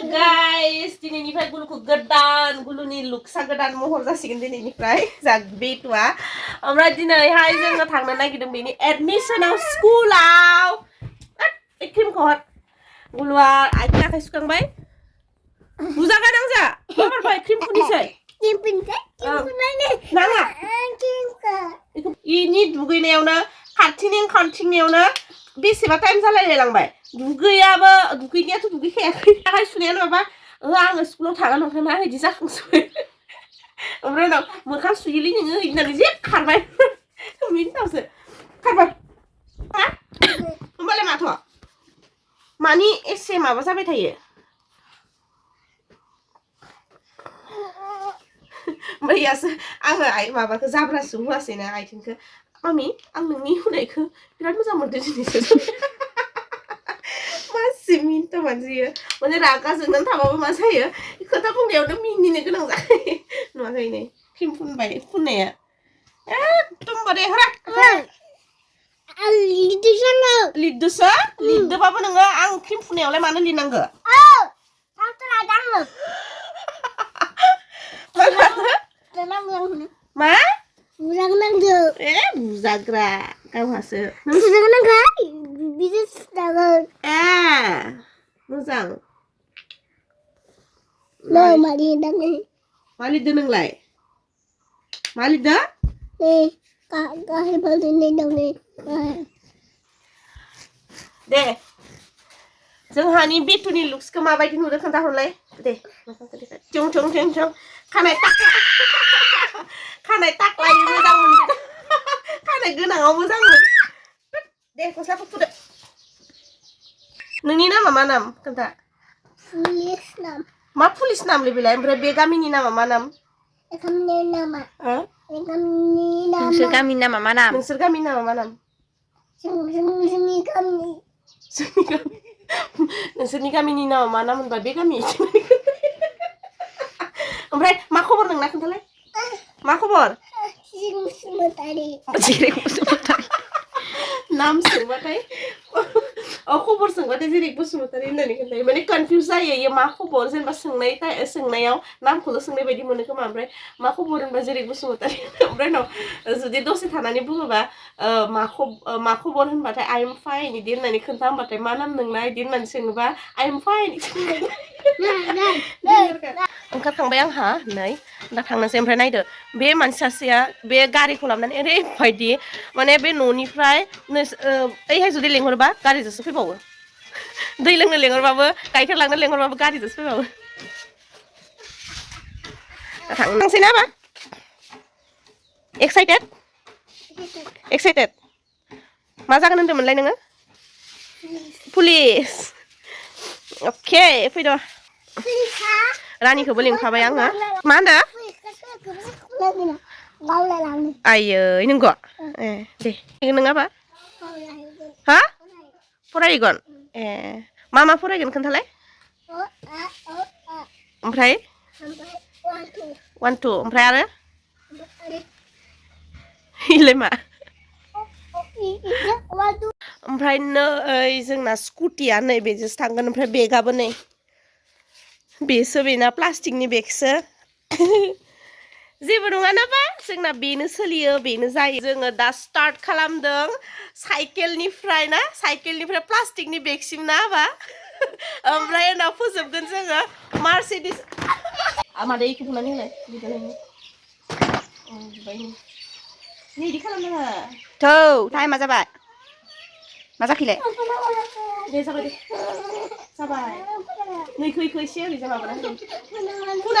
guys, दिनैनिफ्राय गुलुखौ गोदान गुलुनि लुक्सआ गोदान महर जासिगोन दिनैनिफ्राय जा बेटुआ ओमफ्राय दिनैहाय जोङो थांनो नागिरदों बेनि एडमिशनाव स्कुलाव बे क्रिमखौ हर गुलुआ आथिं आखाइ सुखांबाय बुजा गानां जा माबारबाय क्रिम फुनिसै नाङा इनि दुगैनायावनो खारथिंनायावनो बेसेबा टाइम जालायलांबाय दुगैयाबो दुगैनायाथ' दुगैखायाखै आखाइ सुनायानो माबा आङो स्कुलाव थांना नंखाना बिदि जाखांसै ओमफ्राय उनाव मोखां सुयोलै नोङो होननानै जे खारबाय बिनि उनावसो खारबाय हा होमबालाय माथ' मानि एसे माबा जाबाय थायो मैयासो आङो माबाखौ जाब्रासो हुआसैना आथिंखौ मामि आं नोंनि हुनायखौ बिराद मोजां मोनदों दिनैसो मासि मिनिथाव मानसियो माने रागा जोंनानै थाबाबो मा जायो खोथा बुंनायावनो मिनिनो गोनां जायो नुवाखै नै क्रिम फुनबाय फुननाया एकदमबारे हरा लिरदोसो लिरदोबाबो नोङो आं क्रिम फुननायावलाय मानो लिरनांगौ मा बुजागोनांगौ बुजाग्रा गावहासो मोजां मा लिरदों नोंलाय मा लिरदों दे जोंहानि बेटुनि लुक्सखौ माबायदि नुदों खोन्थाहरलाय दे चुं खानाय टाक्लायै मोजां मोनदों खानाय गोनाङाव मोजां मोन दे गस्लाखौ फुदो नोंनि नामा मा नाम खोन्था पुलिस नाम मा पुलिस नामलै बेलाय ओमफ्राय बे गामिनि नामा मा नाम नोंसोर गामिनि नामा मा नाम नोंसोरनि गामिनि नामा मा नाम होनबा बे गामि ओमफ्राय मा खबर नोंना खोन्थालाय मा खबर नाम सोंबाथाय खबर सोंबाथाय जेरै बसुमतारी होननानै खोन्थायो माने कनफिउज जायो इयो मा खबर जेनेबा सोंनायाव नामखौल' सोंनाय बायदि मोनो खोमा ओमफ्राय मा खबर होनबा जेरै बसुमतारी ओमफ्राय उनाव जुदि दसे थानानै बुङोबा मा खबर होनबाथाय आइ एम फाइन इदि होननानै खोन्था होनबाथाय मा नाम नोंना इदि होननानै सोङोबा आइ एम फाइन ओंखारखांबाय आंहा नै दा थांनोसै ओमफ्राय नायदो बे मानसि सासेया बे गारिखौ लानानै ओरैबायदि माने बे न'निफ्राय ओइहाय जुदि लेंहरबा गारिजोंसो फैबावो दै लोंनो लेंहरबाबो गाइखेर लांनो लेंहरबाबो गारिजोंसो फैबावो थांनोसै ना बा एक्साइटेड मा जागोन होनदोंमोनलाय नोङो पुलिस अके फैद' रानिखौबो लिंफाबाय आङो मा होनदों आयै नंगौ ए दे नङाबा हा फरायगोन ए मा फरायगोन खोन्थालाय ओमफ्राय 1 2 ओमफ्राय आरो इलाय मा ओमफ्राय नै जोंना स्कुटिया नै बेजोंसो थांगोन ओमफ्राय बेगाबो नै बेसो बेना प्लास्टिकनि बेगसो जेबो नङा नाबा जोंना बेनो सोलियो बेनो जायो जोङो दा स्टार्ट खालामदों साइकेलनिफ्राय प्लास्टिकनि बेगसिम ना बा ओमफ्राय उनाव फोजोबगोन जोङो मार्सिडिस मादै इखौ बुंनानै होलाय बिदि खालामनाङा थौ टाइमा जाबाय मा जाखैलाय दे जाबाय नैखौ एसे ओरै जा माबाना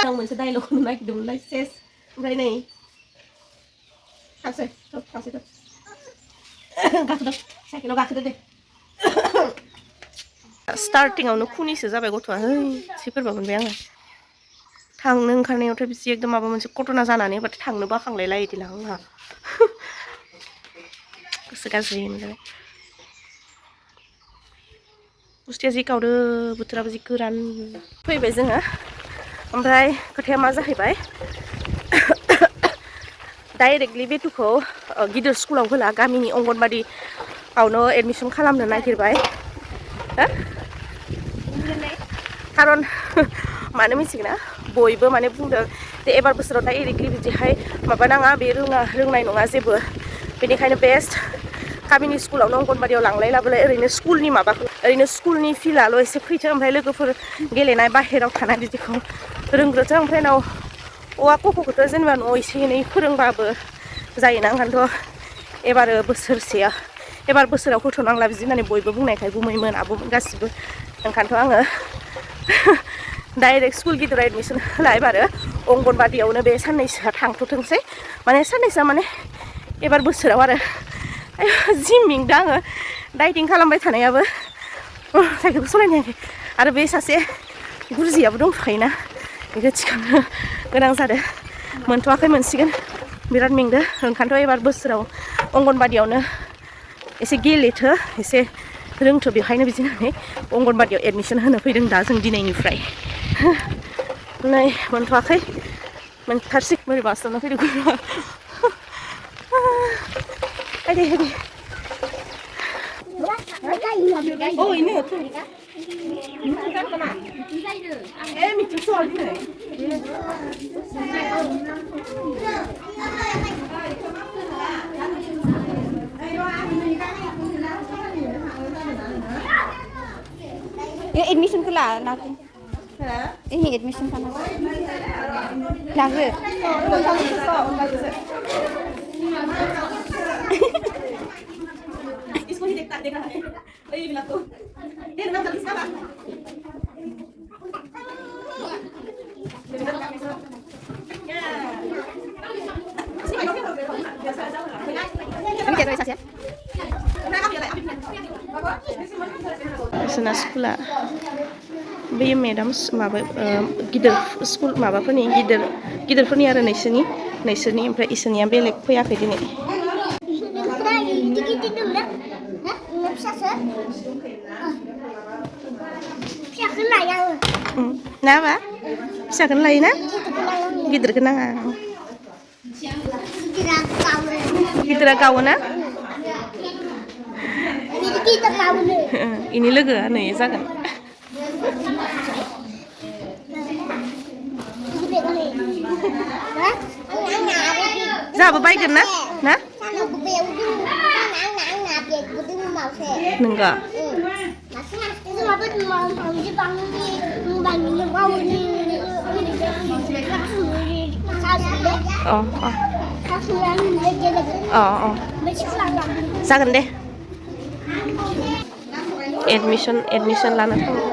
आं मोनसे डायलग होनो नागिरदोंमोनलाय सेस ओमफ्राय नै थांसै गाखोदो साइकेलाव गाखोदो दे स्टार्टिंआवनो खुनिसो जाबाय गथ'आ सिफोरबा मोनबाय आङो थांनो ओंखारनायावथ' बिदि एकदम माबा मोनसे घटना जानानै होबाथाय थांनो बाखांलायलायो दिलां आंहा गोसो गाज्रि मोनजाबाय बुस्थुआ जि गावदो बोथोराबो जि गोरान फैबाय जोङो ओमफ्राय खोथाया मा जाहैबाय डाइरेक्टलि बेटुखौ गिदिर स्कुलाव होला गामिनि अंगनबादियावनो एडमिसन खालामनो नागिरबाय खारन मानो मिथिगोना बयबो माने बुंदों जे एबार बोसोराव डाइरेक्टलि बिदिहाय माबा नाङा बे रोंनाय नङा जेबो बेनिखायनो बेस्ट गामिनि स्कुलावनो अंगनबादियाव लांलाय लाबोलाय ओरैनो स्कुलनि माबाखौ ओरैनो स्कुलनि फिलाल' एसे फैथो ओमफ्राय लोगोफोर गेलेनाय बाहेरायाव थानाय बिदिखौ रोंग्रोथों ओमफ्राय उनाव औवा कख'खौथ' जेनेबा न'आव एसे एनै फोरोंबाबो जायोना ओंखायनोथ' एबार बोसोराव होथ'नांला बिदि होननानै बयबो बुंनायखाय गुमैमोन आब'मोन गासिबो ओंखायनोथ' आङो डाइरेक्ट स्कुल गिदिराव एडमिसन होला एबारो अंगनबादियावनो बे साननैसोआ थांथ'थोंसै माने साननैसोआ माने एबार बोसोराव आरो जि मेंदों आङो डाइटिं खालामबाय थानायाबो साइकेलखौ सालायनो हायाखै आरो बे सासे गुरजियाबो दंखायोना बेखौ थिखांनो गोनां जादों मोनथ'वाखै मोनसिगोन बिराद मेंदों ओंखायनोथ' एबार बोसोराव अंगनबादियावनो एसे गेलेथो एसे रोंथो बेखायनो बिदि होननानै अंगनबादियाव एडमिसन होनो फैदों दा जों दिनैनिफ्राय नै मोनथ'वाखै मोनथारसिगोन बोरै बास्लाबना फैदों हायदे 어 있네 또. 애미 좀 좋아하네. एडमिशनखौ लाना ini admission sana lagu इसको ही देखता देखा है ये भी लगता तेरे नाम जल्दी साला ini jadi saja Sana sekolah बे मेडाम माबा गिदिर स्कुल माबाफोरनि गिदिरफोरनि आरो नोंसोरनि ओमफ्राय इसोरनिया बेलेग फैयाखै दिनै ना मा फिसाखौनो लायोना गिदिरखौ नाङा गिदिरा गावोना इनि लोगोआ नै जागोन जाहाबो बायगोन ना नोंगा जागोन दे एडमिशन लाना थांनो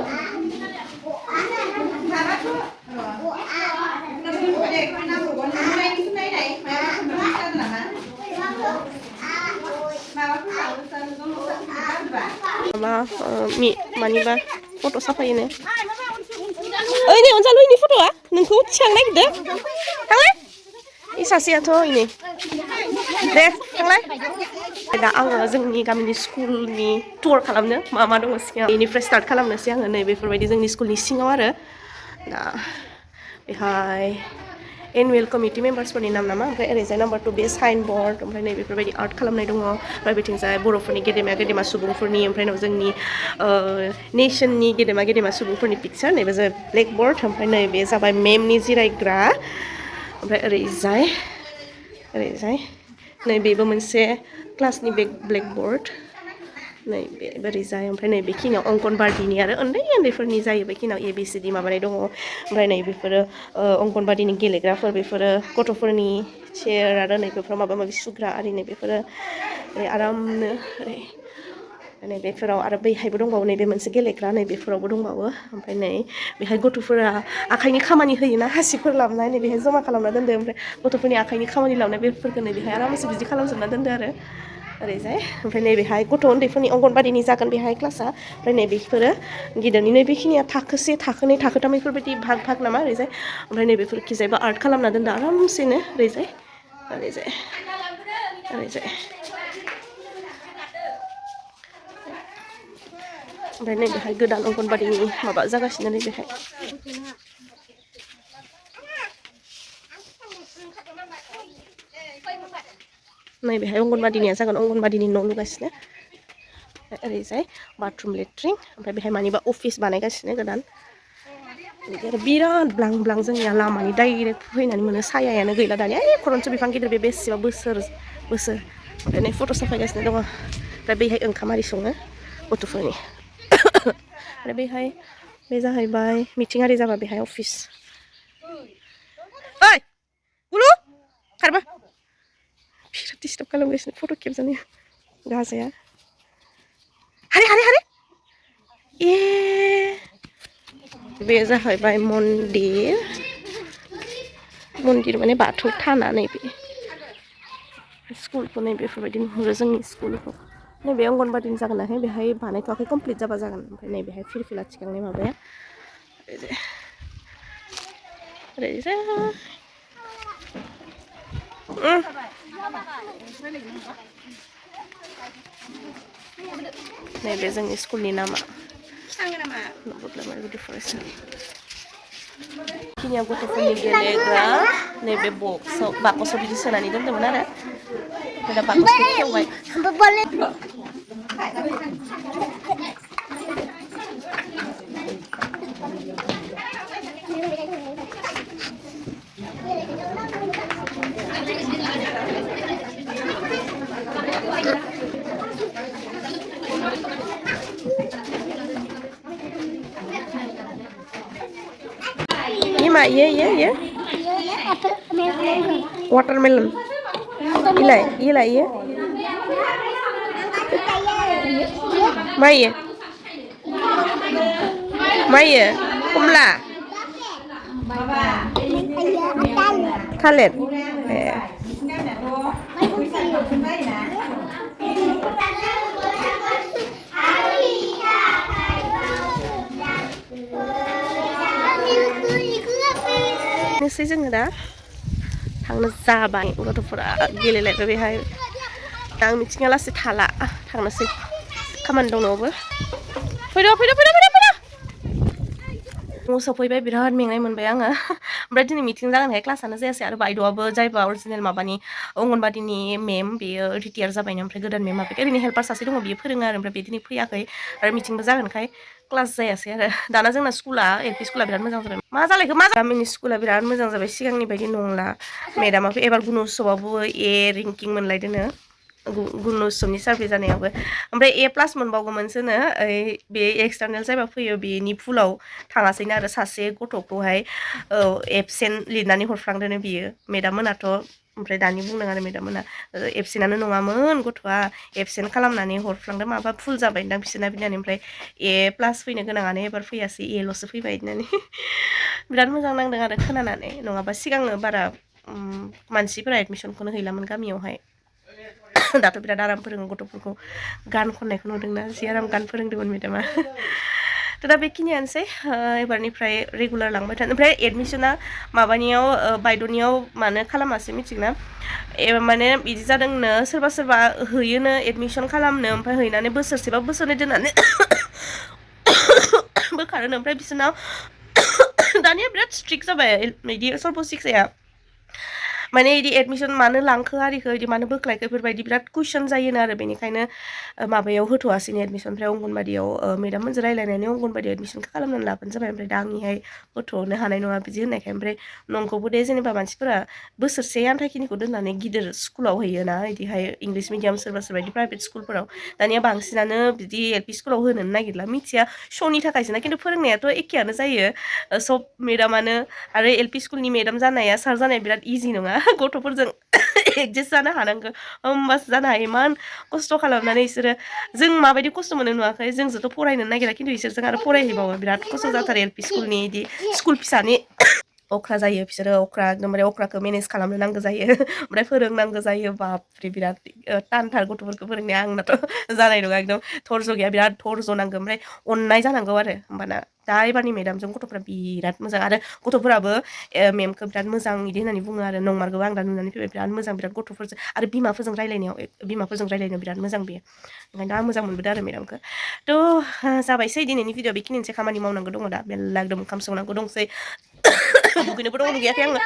मानिबा फट' साफायोनो ओइ नै अनजालु इनि फट'आ नोंखौ थिखांनो नागिरदों थांलाय इ सासेयाथ' इनि दे थांलाय दा आङो जोंनि गामिनि स्कुलनि टुर खालामनो मा दङ सिगां बेनिफ्राय स्टार्ट खालामनोसै आङो नै बेफोरबायदि जोंनि स्कुलनि सिङाव आरो दा बेहाय एनुवेल कमिटि मेम्बार्सफोरनि नाम नामा ओमफ्राय ओरैजाय नाम्बार 2 बे साइन बर्ड ओमफ्राय नै बेफोरबायदि आर्ट खालामनाय दङ ओमफ्राय बेथिंजाय बर'फोरनि गेदेमा सुबुंफोरनि ओमफ्राय उनाव जोंनि नेसननि गेदेमा सुबुंफोरनि पिकचार नैबे जाबाय ब्लेकबर्ड ओमफ्राय नैबे जाबाय मेमनि जिरायग्रा ओमफ्राय ओरैजाय नै बेबो मोनसे क्लासनि ब्लेकबर्ड नै ओरैजाय ओमफ्राय नै बेखिनियाव अंगनबादिनि आरो उन्दैफोरनि जायो बेखिनियाव ABCD माबानाय दङ ओमफ्राय नै बेफोरो अंगनबादिनि गेलेग्राफोर बेफोरो गथ'फोरनि चेयार आरो नै बेफोराव माबा माबि सुग्रा आरि नै बेफोरो ओरै आरामनो ओरै नै बेफोराव आरो बैहायबो दंबावो नैबे मोनसे गेलेग्रा नै बेफोरावबो दंबावो ओमफ्राय नै बेहाय गथ'फोरा आखाइनि खामानि होयोना हासिबफोर लाबोनाय नै बेहाय जमा खालामना दोनदो ओमफ्राय गथ'फोरनि आखाइनि खामानि लाबोनाय बेफोरखौ नै बेहाय आरामसे बिदि खालामजोबना दोनदो आरो ओरैजाय ओमफ्राय नैबेहाय गथ' उन्दैफोरनि अंगनबादिनि जागोन बेहाय क्लासआ ओमफ्राय नैबेफोरो गिदिरनि नैबेखिनिया थाखोसे थाखोनै थाखोथाम बेफोरबायदि भाग नामा ओरैजाय ओमफ्राय नैबेफोरखिजायबो आर्ट खालामना दोनदो आरामसेनो ओरैजाय ओमफ्राय नैबेहाय गोदान अंगनबादिनि माबा जागासिनो नैबेहाय नैबेहाय अंगनबादिनिया जागोन अंगनबादिनि न' लुगासिनो ओरैजाय बाथरुम लेट्रिन ओमफ्राय बेहाय मानिबा अफिस बानायगासिनो गोदान बिराद ब्लां ब्लां जोंनिया लामानि डाइरेक्ट फैनानै मोनो सायायानो गैला दानिया खरनस बिफां गिदिर बे बेसेबा बोसोर ओमफ्राय नै फट' साफायगासिनो दङ ओमफ्राय बैहाय ओंखाम आरि सङो गथ'फोरनि आरो बेहाय बे जाहैबाय मिटिं आरि जाबा बेहाय अफिस ओइ गुलु खारबा बिराद डिस्टार्ब खालामगासिनो फट' खेबजानो गाजाया हारे हारे हारे ए बे जाहैबाय मन्दिर माने बाथौ थाना नैबे स्कुलखौ नै बेफोरबायदि नुहुरो जोंनि स्कुलखौ नैबे अंगनबादिनि जागोन नाहाय बेहाय बानायथ'वाखै कमप्लिट जाबा जागोन ओमफ्राय नैबेहाय फिरफिला थिखांनाय माबाया ओरैजा नैबे जोंनि स्कुलनि नामा खिनिया गथ'फोरनि गेलेग्रा नैबे बक्सआव बाकसाव बिदि सोनानै दोनदोंमोन आरो दा बाकसखौ खेवबाय ये watermelon ilah iya Maya kumla Khaled nasi जोङो दा थांनो जाबाय गथ'फोरा गेलेलायबाय बेहाय आं मिथिङा लासै थाला थांनोसै खामानि दं न'आवबो फैद' न'आव सफैबाय बिराद मेंनाय मोनबाय आङो ओमफ्राय दिनै मिटिं जागोनहाय क्लासआनो जायासै आरो बायद'आबो जायबा अरिजिनेल माबानि अंगनबादिनि मेम बेयो रिटायार जाबायनो ओमफ्राय गोदान मेमा ओरैनो हेल्पार सासे दङ बियो फोरोङो आरो ओमफ्राय बे दिनै फैयाखै आरो मिटिंबो जागोनखाय क्लास जायासै आरो दाना जोंना स्कुला एल पि स्कुला बिराद मोजां जाबाय मा जालायखो मा गामिनि स्कुला बिराद मोजां जाबाय सिगांनि बायदि नंला मेदामाबो एबार गुन'त्सवावबो ए रेंकिं मोनलायदोंनो गुन'त्सवनि सार्भे जानायावबो ओमफ्राय ए प्लास मोनबावगौमोनसोनो बे एक्सटार्नेल जायबा फैयो बेनि फुलाव थाङासैनो आरो सासे गथ'खौहाय एबसेन्ट लिरनानै हरफ्लांदोनो बियो मेदाम मोनाथ' ओमफ्राय दानि बुंदों आरो मेदाम मोना एबसेन्टआनो नङामोन गथ'आ एबसेन्ट खालामनानै हरफ्लांदों माबा फुल जाबायदां बिसोरना बिनानै ओमफ्राय ए प्लास फैनो गोनाङानो एबार फैयासै एल'सो फैबाय होननानै बिराद मोजां नांदों आरो खोनानानै नङाबा सिगाङो बारा मानसिफोरा एडमिसनखौनो हैलामोन गामियावहाय दाथ' बिराद आराम फोरोङो गथ'फोरखौ गान खननायखौ नुदोंना जि आराम गान फोरोंदोंमोन मेदामा थ' दा बेखिनियानोसै एबारनिफ्राय रेगुलार लांबाय थानो ओमफ्राय एडमिसना माबानियाव बायद'नियाव मानो खालामासै मिथिगोना माने बिदि जादोंनो सोरबा सोरबा हैयोनो एडमिसन खालामनो ओमफ्राय हैनानै बोसोरसेबा बोसोरनै दोननानै बोखारोनो ओमफ्राय बिसोरनाव दानिया बिराद स्ट्रिक्ट जाबाय बिदि सर्भ शिक्षाया माने बिदि एडमिसन मानो लांखो आरिखो बिदि मानो बोख्लायखो बेफोरबायदि बिराद कुइसन जायोनो आरो बेनिखायनो माबायाव होथ'वासैनो एडमिसन ओमफ्राय अंगनबादियाव मेदाममोनजों रायलायनानै अंगनबादियाव एडमिसनखौ खालामनानै लाबानो जाबाय ओमफ्राय दा आंनिहाय होथ'नो हानाय नङा बिदि होननायखाय ओमफ्राय नंगौबो दे जेनेबा मानसिफोरा बोसोरसे आन्थाखिनिखौ दोननानै गिदिर स्कुलाव होयोना बिदिहाय इंलिस मिडियाम सोरबा सोरबा बिदि प्राइभेट स्कुलफोराव दानिया बांसिनानो बिदि एल पि स्कुलाव होनोनो नागिरला मिथिया श'नि थाखायसोना खिन्थु फोरोंनायाथ' एखेयानो जायो सब मेदामानो आरो एल पि स्कुलनि मेदाम जानाया सार जानाया बिराद इजि नङा गथ'फोरजों एडजास्ट जानो हानांगौ होमबासो जानो हायो इमान खस्थ' खालामनानै बिसोरो जों माबायदि खस्थ' मोनो नुवाखै जोंसोथ' फरायनो नागिरा खिन्थु बिसोरजों आरो फरायहैबावो बिराद खस्थ' जाथारो एल पि स्कुलनि बिदि स्कुल फिसानि अख्रा जायो बिसोरो अख्रा एकदमबारे अख्राखौ मेनेज खालामनो नांगौ जायो ओमफ्राय फोरोंनांगौ जायो बाबरे बिराद टानथार गथ'फोरखौ फोरोंनाया आंनाथ' जानाय नङा एकदम धर्ज गैया बिराद धर्ज नांगौ ओमफ्राय अननाय जानांगौ आरो होमबाना दा एबारनि मेदामजों गथ'फोरा बिराद मोजां आरो गथ'फोराबो मेमखौ बिराद मोजां बिदि होननानै बुङो आरो नंमारगौ आं दा नुनानै फैबाय बिराद मोजां बिराद गथ'फोरजों आरो बिमाफोरजों रायलायनायाव बिराद मोजां बेयो ओंखायनो दा आं मोजां मोनबोदों आरो मेदामखौ थ' जाबायसै दिनैनि भिडिअ बेखिनिसै खामानि मावनांगौ दङ दा मेरला एकदम ओंखाम संनांगौ दंसै दुगैनोबो दङ दुगैयाखै आङो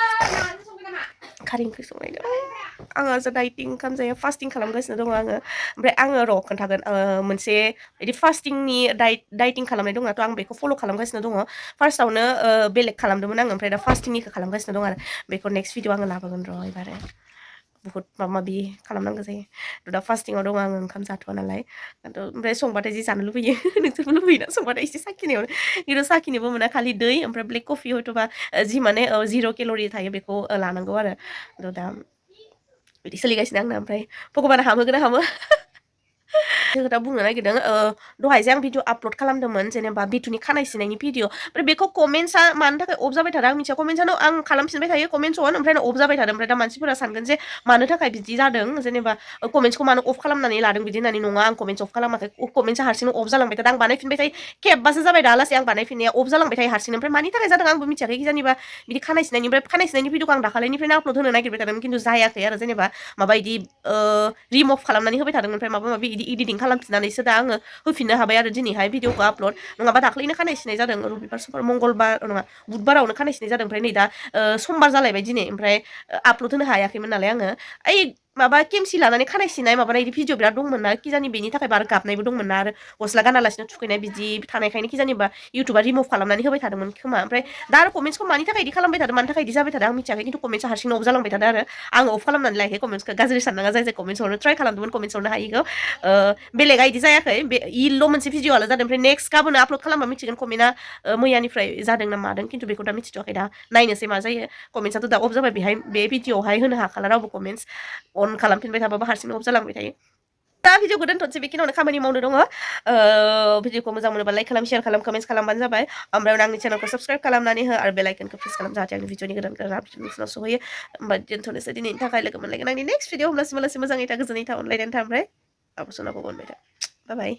खारै ओंख्रि संनायदों आङो जा डाइटिं ओंखाम जायो फास्टिं खालामगासिनो दङ आङो ओमफ्राय आङो र' खोन्थागोन मोनसे बिदि फास्टिंनि डाइटिं खालामनाय दङ थ' आं बेखौ फल' खालामगासिनो दङ फार्स्टआवनो बेलेग खालामदोंमोन आङो ओमफ्राय दा फास्टिंनिखौ खालामगासिनो दं आरो बेखौ नेक्स्ट भिडिअ आङो लाबोगोन र' एबारो बुहुत माबा माबि खालामनांगौ जायो थ' दा फास्टिंआव दङ आङो ओंखाम जाथ'वा नालाय ओमफ्राय संबाथाय जि जानो लुबैयो नोंसोरबो लुबैयोना संबाथाय एसे साखिनायावनो खिन्थु साखिनोबो मोना खालि दै ओमफ्राय ब्लेक कफि हयथ'बा जि माने 0 केल'रि थायो बेखौ लानांगौ आरो थ' दा बिदि सोलिगासिनो आंना ओमफ्राय भगबाना हामहोगोन ना हामो खोथा बुंनो नागिरदों दहाय जे आं भिडिअ आपल'ड खालामदोंमोन जेनेबा बिथुनि खानाय सिनायनि भिडिअ ओमफ्राय बेखौ कमेन्ट्सआ मानो थाखाय अफ जाबाय थादों आं मिथिया कमेन्ट्सआनो आं खालामफिनबाय थायो कमेन्ट्स अन ओमफ्राय अफ जाबाय थादों ओमफ्राय दा मानसिफोरा सानगोन जे मानो थाखाय बिदि जादों जेनेबा कमेन्ट्सखौ मानो अफ खालामनानै लादों बिदि होननानै नङा आं कमेन्ट्स अफ खालामाखै कमेन्ट्सआ हारसिंनो अफ जालांबाय थादों आं बानायफिनबाय थायो खेबबासो जाबाय दालासै आं बानायफिननाया अफ जालांबाय थायो हारसिंनो ओमफ्राय मानि थाखाय जादों आंबो मिथियाखै जेनेबा बिदि खानाय सिनायनि भिडिअखौ आं दाखालिनिफ्रायनो आपल'ड होनो नागिरबाय थादोंमोन खिन्थु जायाखै आरो जेनेबा माबा इदि रिमुभ खालामनानै होबाय थादों ओमफ्राय माबा माबि इदि इडिटिं खालामफिननानैसो दा आङो होफिननो हाबाय आरो दिनैहाय भिडिअखौ आपल'ड नङाबा दाख्लैनो खानाय सिननाय जादों रबिबार समबार मंगलबार नङा बुधबारावनो खानाय सिननाय जादों ओमफ्राय नै दा समबार जालायबाय दिनै ओमफ्राय आपल'ड होनो हायाखैमोन नालाय आङो ओइ माबा केमसि लानानै खानाय सिननाय माबानाय इदि भिडिअ बिराद दंमोन ना किजानि बेनि थाखाय बार गाबनायबो दंमोन ना आरो गस्ला गानालासिनो थुखैनाय बिदि थानायखायनो किजानिबा इउटुबा रिमुभ खालामनानै होबाय थादोंमोन खोमा ओमफ्राय दा आरो कमेन्ट्सखौ मानि थाखाय इदि खालामबाय थादों मानि थाखाय इदि जाबाय थादों आं मिथियाखै खिन्थु कमेन्ट्सआ हारसिंनो अफ जालांबाय थादों आरो आङो अफ खालामनानै लायाखै कमेन्ट्सखौ गाज्रि साननाङा जाय जाय कमेन्ट्स हरनो ट्राय खालामदोंमोन कमेन्ट्स हरनो हायिखौ बेलेगा इदि जायाखै बे इल' मोनसे भिडिअआल' जादों ओमफ्राय नेक्स्ट गाबोन आपल'ड खालामबा मिथिगोन कमेन्टआ मैयानिफ्राय जादों ना मादों खिन्थु बेखौ दा मिथिथ'वाखै दा नायनोसै मा जायो कमेन्ट्सआथ' दा अफ जाबाय बेहाय बे भिडिअआवहाय होनो हाखाला रावबो कमेन्ट्स अन खालामफिनबाय थाबाबो हारसिंनो अफ जालांबाय थायो दा भिडिअखौ दोनथ'नोसै बेखिनियावनो खामानि मावनो दङ भिडिअखौ मोजां मोनोबा लाइक खालाम शेयार खालाम कमेन्ट्स खालामबानो जाबाय ओमफ्राय आंनि चेनेलखौ साबस्क्राइब खालामनानै हो आरो बेल आइकनखौ प्रेस खालाम जाहाथे आंनि भिडिअनि गोदान गोदान आपडेट नोंसोरनाव सहैयो होमबा दोनथ'नोसै दिनैनि थाखाय लोगो मोनलायगोन आंनि नेक्स्ट भिडिअ होमब्लासिम मोजाङै था गोजोनै था अनलायनानै था ओमफ्राय आबो सोनाबो अनबाय था बाय बाय